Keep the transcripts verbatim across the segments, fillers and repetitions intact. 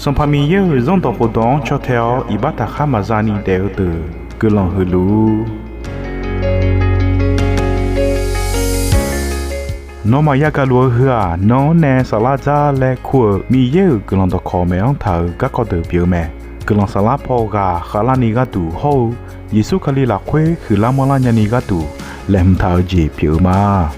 Sanqpaq Miqyaer-euq Zanrdawq khofdawq-anr caw tae-awr iqbax taqkhar maqza ni daef-eu deuq guiqlanq huiq luf-ur. Nawmaf yagaq luf-eu heu-aq, nan-anr nae saflar dzar laer kur-euq Miqyaer-euq guiqlanq dawqkawq maeq-anr taq-euq garkawv deuq pyeuf-eu mae. Guiqlanq saflar paw ghaq khavlarni gharduq hawr-eu Yeqsur Kali lafkhoer huiqlar manrlar nyani gharduq laeqhmq taq-eu jeq pyeuf-eu ma.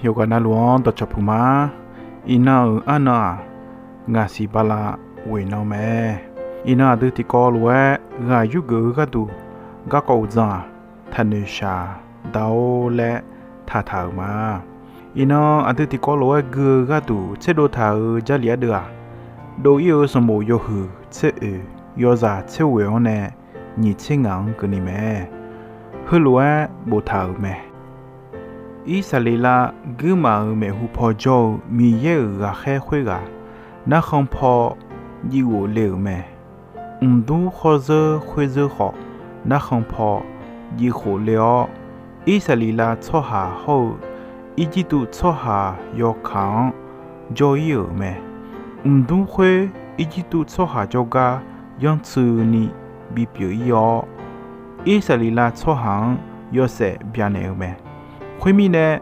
Yawqghaq navluf-anr dawqcawq puq ma. Iqnan-euq arnan-aq, ngaqsiq bala ghoeq nan mae. Iqnan aqdui tiqkawv lof-aer ghaq yurgeuf-eu gharduq garkawv uqdzan-aq, taqnoeq shaq da-or laer taqtaq-euq ma. Iqnan aqdui tiqkawv lof-aer gui-eu gharduq tserdov taq-euq Jarlif ardeuv-aq, dov-ir-eu sanqbof yawhuiq tser oeq yawzaq tser ghoeq-anr nae nyiq tser ngaq-anr keuvni mae. Heulof-aer boftaq-euq mae. Irsaqleqlav guirmaf-euq maeqhu paw jawr-eu Miqyaer-euq ghaqkhaer khoerghaq narkhan paw jiv ghof le-euq mae. Mqdmr khawr zeur khoer zeur khawf, narkhan paw jiv khof le-awr, Irsaqleqlav tsawrhaq hawr-eu Irjirtuv tsawrhaq yawkaq-anr jawr-ir-euq mae. Mqdmr khoer Irjirtuv tsawrhaq jawrgar yanrtsuini bipyeuf-ir-awr, Irsaqleqlav tsawrhaq-anr yawshaef byanaeq-eu mae. Khoermirnae,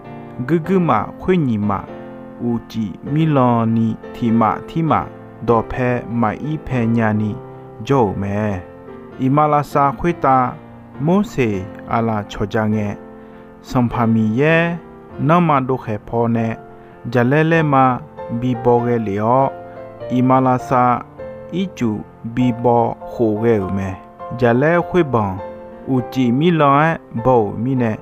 guirguirmaf khoer nyiq maf uqcif mirlan ni tiq maf tir maf dawqpae maqir pae nyani jawr-euq mae. Iqmalavshav khoertav Morseq aqlaf cawqja ngae, Sanqpaq Miqyaer nanrma dovkhaeq pawnae jaqlaer laerma bibaw ghae lef-awr, iqmalavshav ircuf bibaw khof ghae-euq mae. Jaqlaer khoerbanq uqcif mirlan-aer baw-euq mirnae,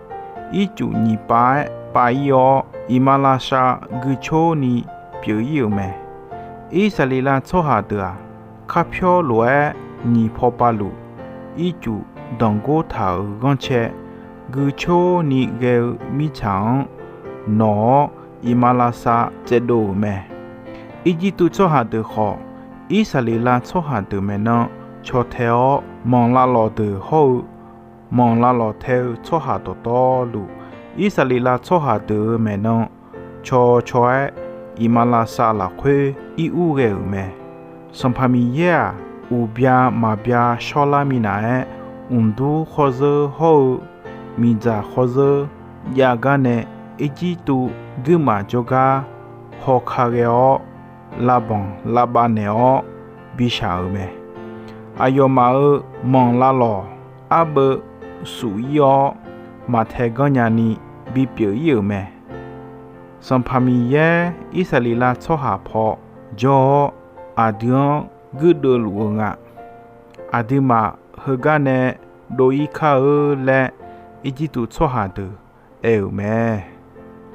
ircuf nyiq pav-aer pav-ir-awr, iqmalavshav guicor ni pyeuf-ir-euq mae. Irsaqleqlav tsawrhaq deuq-aq, karpyawr lof-aer nyiq paw pavluf ircuf danqgor taq-euq ghanrcae guicor ni ghae-eu mirtsaq-anr nawq-awr, iqmalavshav tsaevdov-euq mae. Irjirtuv tsawrhaq deuq khawf, Irsaqleqlav tsawrhaq deuq maeqnan caw tae-awr, manq lavlawq deuq hawr-eu manq lavlawq tae-eu tsawrhaq dawqtawvluf, Irsaqleqlav tsawrhaq deuq-euq maeqnan caw caw-aer iqmalavshav lafkhoer ir ur ghae-euq mae. Sanqpaq Miqyaer-aq, uqbya maqbya shawrlar minav-aer, mqdmr khawr zeur hawr-eu miqdzaq khawr zeur jav gar nae, Irjirtuv guirmaf jawrgar hawka ghae-awr, lavbanq lavbav naeq-awr bishaq-euq mae. Aqyawfmaf-euq manq lavlawq arbeuv suf-ir-awr, maqtae ganr nyani bipyeuf-ir-euq mae. Sanqpaq Miqyaer Irsaqleqlav tsawrhaq paw jawr-awr, aqdui-anr guirdeuv luf-eu nga. Aqduimaf heugar nae dov-ir kar-eu laer, Irjirtuv tsawrhaq deuq aer-euq mae.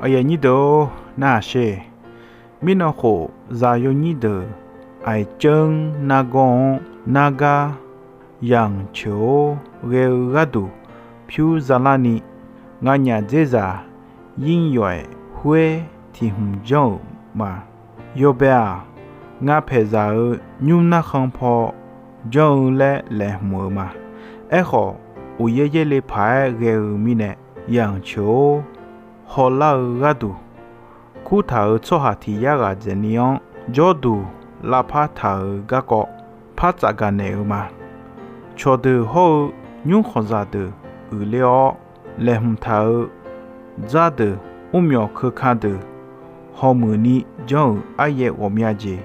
Aqyuif aqnyir deuq-or, narhaq sher. Mirnan khof, zaqyo nyir deuq aqceuv-anr nargawr-anr nargar yamq ceuq-or ghae-eu gharduq pyur zalarni, nganyaf dzerzaq yir yawf-aer khoer tiq hmq janr-euq ma. Yawbae-aq, ngar paeqzaq-eu nymr narkhan paw janr-eu laer laeqhmq-eu ma. Aerkhawf, uqyaer yaerle paq-aer ghae-eu mirnae, yamq ceuq-or, hawlar-eu gharduq, kurtaq-euq tsawrhaq tiq yar ghaq dzaeqni-anr jawrduq lavpar taq-euq garkawv par tsaf gaq naeq-eu ma. Cawqdeuq hawr-eu nymr khawqzaq deuq uiqler-awr, laeqhmq taq-euq dzar deuq, mrmyawq keuka deuq, hawmuiqni janr-euq aryaev ghawqmya jeq,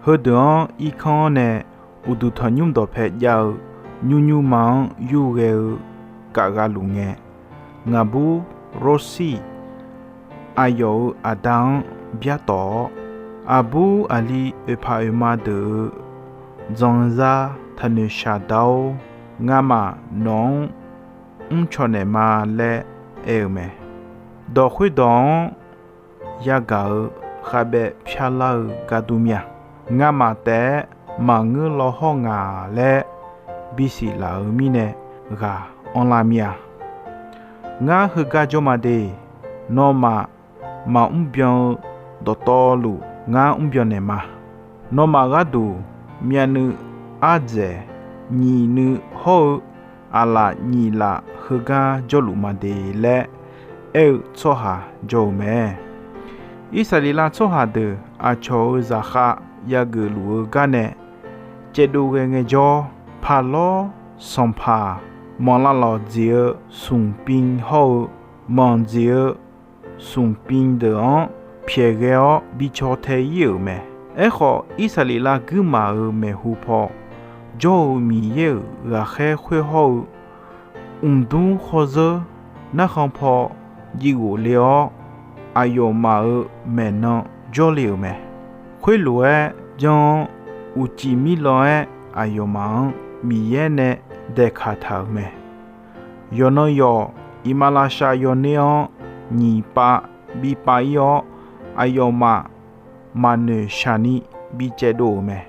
heudeuq-anr irkanr-anr nae uqduq tanqnymr dawqpae jav-eu nymrnymrma-anr yurghae-eu kaf gha luf ngae, ngaqbur Rorsir aqyawf-euq aqda-anr byartawf-awr, aqbur aqli oeqpaq oeqma deuq-euq dzanqzar taqnoeq shaqda-or, ngamaf nawq-anr mrcaw naeq ma laer aer-eu mae. Dawq khoerdawq-anr yagaq-eu khavbaev pyarlar-eu gardur mir-a. Ngamaf taef-aer maqngeur law hawr nga laer bisiq laf-euq mirnae ghaq anrlar mir-a. Ngar heugar jawr ma de. Nawmaf maqmr byan-eu dawqtawvluf ngar mr byan naeq ma. Nawmaf gharduq myavnuiv ardzaeq nyiq nuiv hawr-eu aqlaf nyiq laf heugar jawrluf ma de laer aer-eu tsawrhaq jawr-eu mae. Irsaqleqlav tsawrhaq deuq aqcawq-euq zaqkhav yageuf luf-eu gar nae caevdov ghae ngaejawr, paqlawr sanqpaq manqlav lawq dziq-eu smqbin hawr-eu manq dziq-eu smqbin deuq-anr pyaeq ghae-awr bi caw tae ir-euq mae. Aerkhawf, Irsaqleqlav guirmaf-euq maeqhu paw jawr-eu Miqyaer-euq ghaqkhaer khoer hawr-eu mqdmr khawr zeur narkhan paw jiv ghof le-awr, aqyawfmaf-euq maeqnan jawr le-euq mae. Khoerlof-aer janr-anr, uqcif mirlan-aer aqyawfmaf-anr Miqyaer nae daeqkaq taq-euq mae. Yawqnan yawq, iqmalavshav yawner-anr nyiq pav bi pav ir-awr, aqyawfmaf maqnoeq shaq ni bi caevdov-euq mae.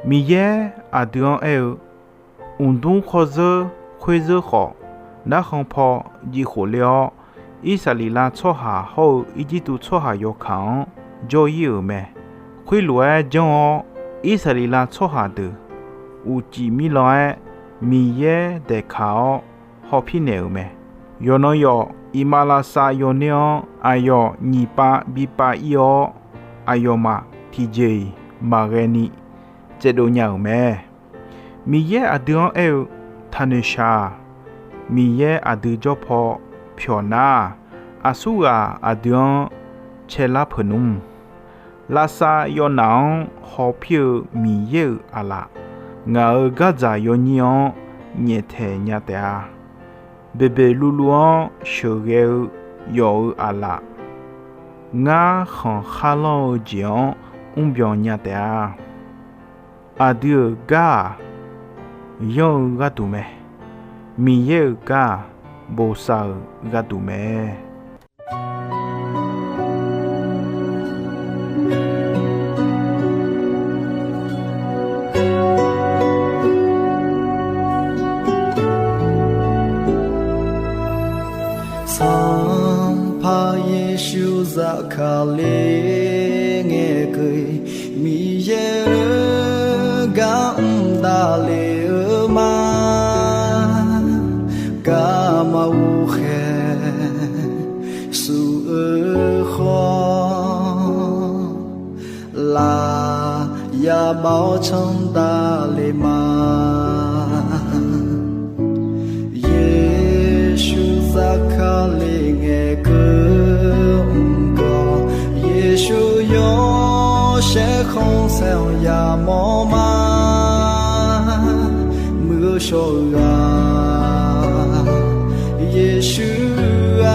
Miqyaer aqdui-anr aer-eu, mqdmr khawr zeur khoer zeur khawf, narkhan paw jiv khof le-awr, Irsaqleqlav tsawrhaq hawr-eu Irjirtuv tsawrhaq yawkaq-anr jawr ir-euq mae. Khoerlof-aer janr-awr, Irsaqleqlav tsawrhaq deuq uqcif mirlan-aer Miqyaer daeqkaq-awr hawpir naeq-euq mae. Yawqnan yawq, iqmalavshav yawner-anr aqyawf nyiq pav bi pav ir-awr, aqyawfmaf tiqjeq-iq maqghae ni caevdov nya-euq mae. Miqyaer aqdui-anr aer-eu, taqnoeq shaq-aq, Miqyaer aqdui jawr paw pyawq nar-aq, aqsurghaq aqdui-anr caelar peuq nmr. Lavsav yawnaf-anr hawpir-eu Miqyaer-euq aqlaf, ngaq-euq gardzaq yawnyir-anr nyaeftaeq nya taef-a. Beqbeq luvluv-anr sheuqghae-eu yawf-euq aqlaf, ngar khanq kharlanr-eu jeq-anr mrbyan nya taef-a. Aqdui-euq gar-aq, yanr-eu gharduq mae. Miqyaer-euq gar-aq, bosav-euq gharduq mae. Sanqpaq Yeqsur zafkale ngae keuv-iq, Miqyaer-euq gar mqtav le-eu ma. Garma ghovkhaeq shuf-eu khawf, laf yabav-awr cantav le ma. Yeqsur zafkale ngae keuv mq gawq, Yeqsur yawshaef khanqsaer-anr yamawr ma. Muiq-eu shawr-eu ghaq, Yeqsur-aq,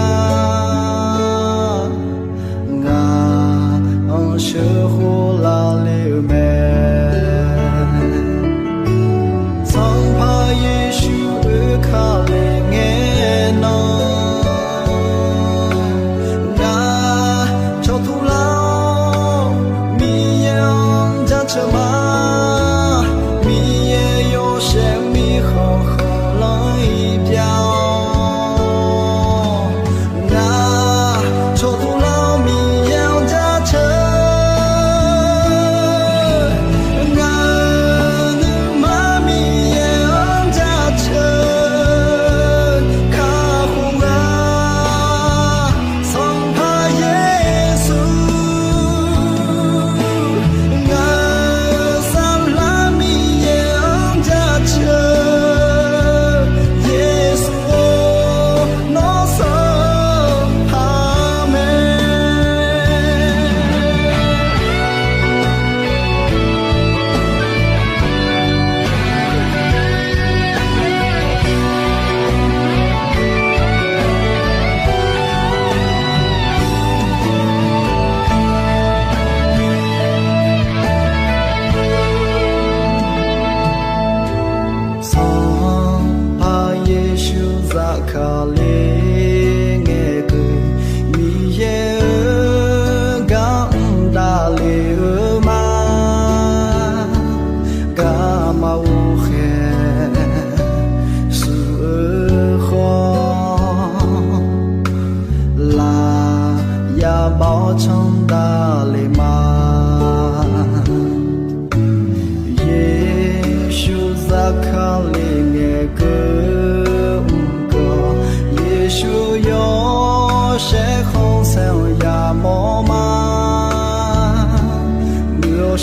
ngaq-anr sheuqkhof lavle-eu mae. Sanqpaq Yeqsur oekale ngae nan, ngaq cawqtuv lar-awr Miqyaer-anr jaceuq ma. Miqyaer yawshaef mirkhanq khanqlanr-iq byav-awr, ngaq cawqtuv lar-awr Miqyaer-anr jaceuq. Ngaq-euq nuima Miqyaer-anr jaceuq kakhof ghaq, Sanqpaq Yeqsur, ngaq-euq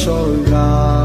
shawr-eu ghaq